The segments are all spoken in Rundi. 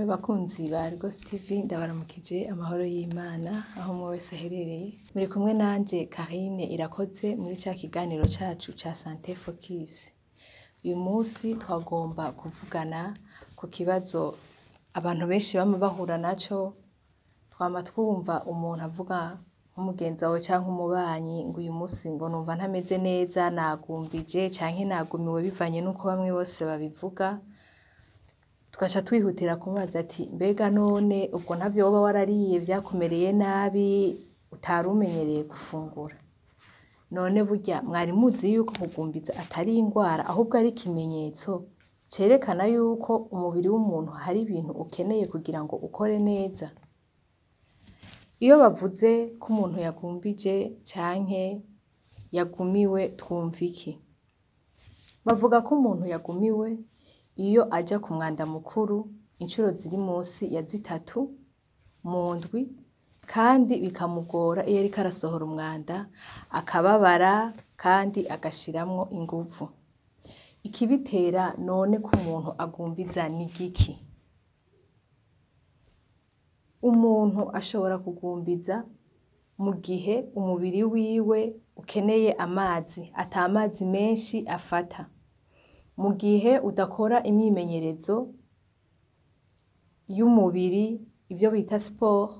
Bakunzi ba Argos TV, ndabaramukije amahoro y'Imana aho umwe wese aherereye. Muri kumwe nanje Karine Irakoze muri ca kiganiro cacu ca Sante Focus. Uyu munsi twagomba kuvugana ku kibazo abantu benshi bama bahura naco. Twama twumva umuntu avuga nk'umugenzi wawe canke umubanyi ngo uyu munsi ngo numva ntameze neza, nagumbije canke nagumiwe, bivanye n'uko bamwe bose babivuga. Tugaca twihutira kumubaza ati: "Mbega none ubwo ntavyo woba warariye vyakumereye nabi utari umenyereye gufungura?" None burya mwari muzi yuko kugumbiza atari ingwara, ahubwo ari ikimenyetso cerekana yuko umubiri w'umuntu hari ibintu ukeneye kugira ngo ukore neza? Iyo bavuze ko umuntu yagumbije canke yagumiwe, twumva iki? Bavuga ko umuntu yagumiwe iyo aja ku mwanda mukuru incuro ziri munsi ya 3 mu ndwi, kandi bikamugora iyo ariko arasohora umwanda, akababara kandi agashiramwo inguvu. Ikibitera none ko umuntu agumbiza ni igiki? Umuntu ashobora kugumbiza mu gihe umubiri wiwe ukeneye amazi, ata mazi menshi afata, mu gihe udakora imyimenyerezo y'umubiri, ivyo bita sport,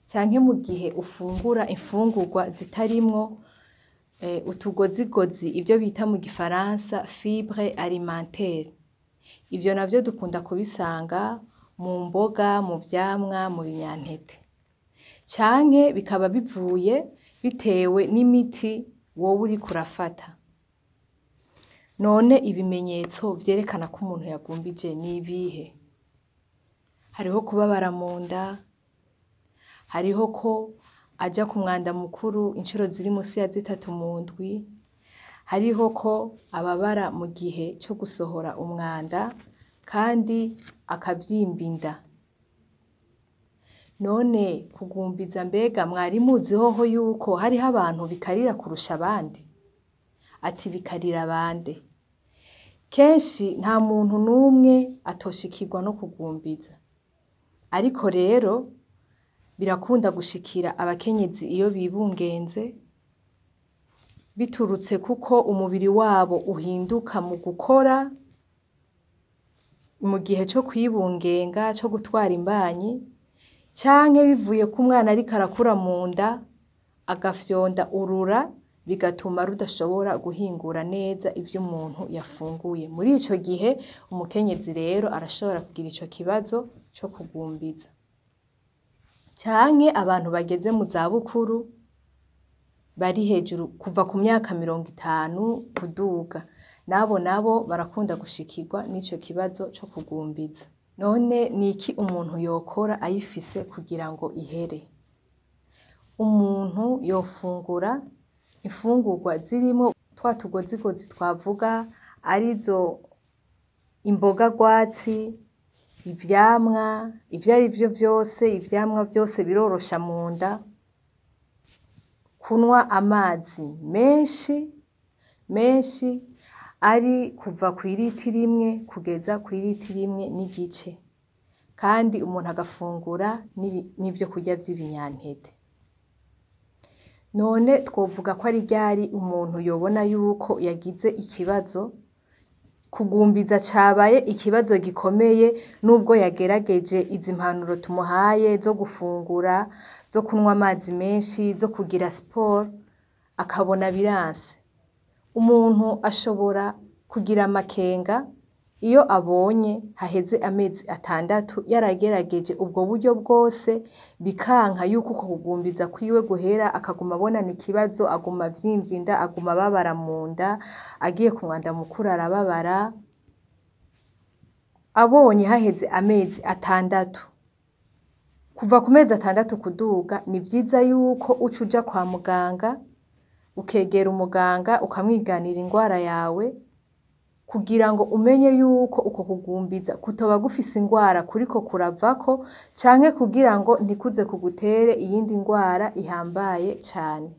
canke mu gihe ufungura imfungurwa zitarimwo utugozigozi, ivyo bita mu gifaransa fibre alimentaire. Ivyo navyo dukunda kubisanga mu mboga, mu vyamwa, mu binyantete, canke bikaba bivuye bitewe n'imiti wowe uriko urafata. None ibimenyetso vyerekana ko umuntu yagumbije n'ibihe? Hariho kubabara mu nda, hariho ko aja ku mwanda mukuru incuro ziri munsi ya 3 mu ndwi, hariho ko ababara mu gihe co gusohora umwanda kandi akavyimba inda. None kugumbiza, mbega mwari muzi hoho yuko hariho abantu bikarira kurusha abandi? Ati: "Bikarira bande?" Kenshi nta muntu n'umwe atoshikirwa no kugumbiza, ariko rero birakunda gushikira abakenyezi iyo bibungenze, biturutse kuko umubiri wabo uhinduka mu gukora mu gihe co kwibungenga, co gutwara imbanyi, canke bivuye ko umwana ariko arakura mu nda agafyonda urura, bigatuma rudashobora guhingura neza ivyo umuntu yafunguye. Muri ico gihe umukenyezi rero arashobora kugira ico kibazo co kugumbiza, canke abantu bageze mu zabukuru, bari hejuru kuva ku myaka 50 kuduga, nabo barakunda gushikirwa n'ico kibazo co kugumbiza. None niki umuntu yokora ayifise kugira ngo ihere? Umuntu yofungura imfungurwa zirimwo twa tugozigozi twavuga, arizo imboga rwatsi, ivyamwa ivyo arivyo vyose. Ivyamwa vyose birorosha mu nda, kunywa amazi menshi menshi, ari kuva kw'1 litre kugeza kw'1.5 litre, kandi umuntu agafungura n'ivyo kurya vy'ibinyantete. None twovuga ko ari ryari umuntu yobona yuko yagize ikibazo, kugumbiza cabaye ikibazo gikomeye, nubwo yagerageje izi mpanuro tumuhaye zo gufungura, zo kunywa amazi menshi, zo kugira siporo, akabona biranse? Umuntu ashobora kugira amakenga iyo abonye haheze amezi 6 yaragerageje ubwo buryo bwose, bikanka yuko uko kugumbiza kwiwe guhera, akaguma abonana ikibazo, aguma avyimvye inda, aguma ababara mu nda, agiye ku mwanda mukuru arababara. Abonye haheze amezi 6, kuva ku mezi 6 kuduga, ni vyiza yuko uca uja kwa muganga, ukegera umuganga, ukamwiganira ingwara yawe. kugira ngo umenye yuko uko kugumbiza kutoba gufise ingwara kuriko kuravako canke kugira ngo ntikuze kugutere iyindi ngwara ihambaye cane.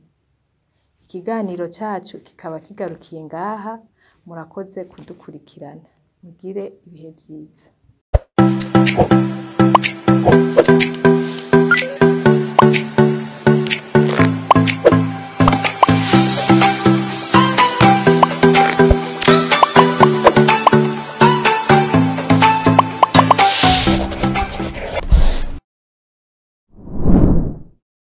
Ikiganiro cacu kikaba kigarukiye ngaha, murakoze kudukurikirana. Mugire ibihe vyiza.